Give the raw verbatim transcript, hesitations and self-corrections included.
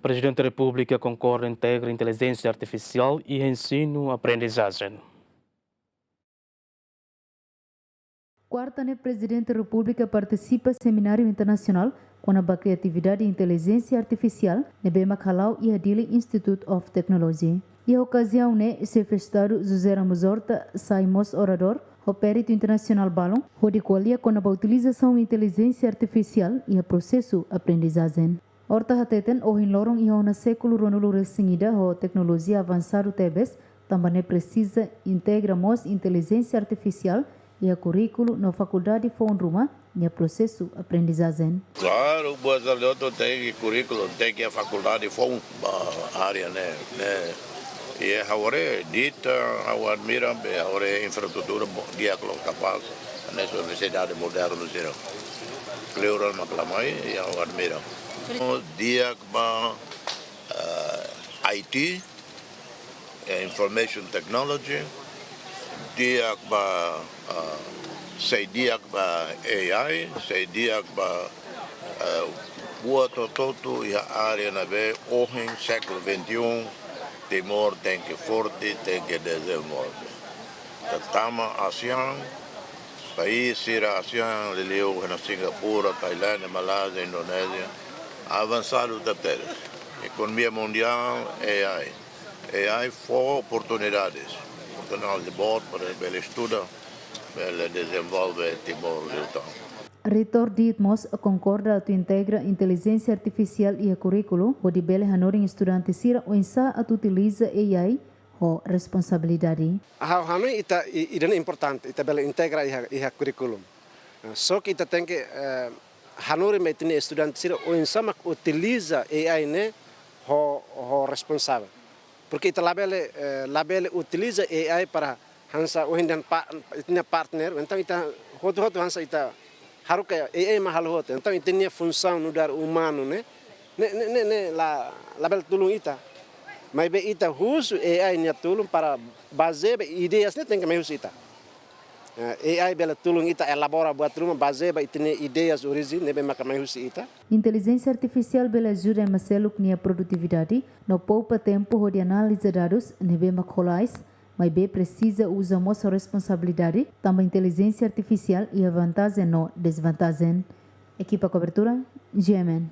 Prezidente Repúblika konkorda integra intelijénsia artifisiál iha ensinu-aprendizajen. Kuarta ne'e, Prezidente Repúblika partisipa semináriu internasionál kona-ba kriatividade intelijénsia artifisiál ne'ebé mak hala'o iha Dili Institute of Technology. Iha okaziaun ne'e, Xefe Estadu José Ramos Horta sai mós oradór ho peritu internasionál balun hodi ko'alia kona-ba utilizasaun intelijénsia artifisiál iha prosesu aprendizajen. Horta hateten, ohin loron iha ona sékulu ruanulu-resin-ida ho teknolojia avansadu tebes, tanba ne'e presiza integra mós intelijénsia artifisiál iha kurríkulu no fakuldade foun ruma iha prosesu aprendizajen. Klaru, buat sira hotu tenke kurríkulu, tenke fakuldade foun ba área ne'e, ne'e. I ha'u haree, dita, ha'u admira, be ha'u haree infraestrutura mo-, di'ak loos, kapás, ne'e universidade modernu sira. Kleur mak la mai, i ha'u admira. Di'ak ba, eh, I T, eh, Information Technology, di'ak ba, eh, sei di'ak ba A I, sei di'ak ba, eh, buat hotu-hotu iha área ne'ebé ohin sékulu vinte e um, Timor tenke forte, tenke dezenvolve. Ita tama ASEAN, país sira ASEAN, liuliu hanesan Singapura, Tailándia, Malázia, Indonézia, avansadu tebes. Ekonomia mundiál, A I. A I fó oportunidades. Oportunidade boot para bele estuda, bele dezenvolve Timor liután. Reitór Diit mós konkorda atu integra intelijénsia artifisiál iha kurríkulu, hodi bele hanorin estudante sira oinsá atu utiliza A I ho responsabilidade. Ha'u hanoin ita, i-, ida-ne'e importante, ita bele integra iha, iha kurríkulu. Eh, só ke ita tenke, eh, hanorin ba ita-nia estudante sira oinsá mak utiliza A I ne'e ho, ho responsavel. Porque ita labele, eh, labele utiliza A I para hanesan ohin dehan pa-, ita-nia partner, entaun ita hotu-hotu hanesan ita haruka A I mak halo hotu. Entaun ita-nia funsaun nu'udar umanu ne'e, ne'e, ne'e, ne'e, ne'e la, labele tulun ita. Maibé ita husu A I nia tulun para bazeia ba ideias ne'e tenke mai husi ita. Eh, A I bele tulun ita elabora buat ruma bazeia ba ita-nia ideias orijen ne'ebé maka mai husi ita. Intelijénsia artifisiál bele ajuda ema seluk nia produtividade no poupa tempu hodi analiza dadus ne'ebé mak hola aas, maibé presiza uza mós ho responsabilidade, tanba intelijénsia artifisiál iha vantajen no dezvantajen. Ekipa kobertura, G M N.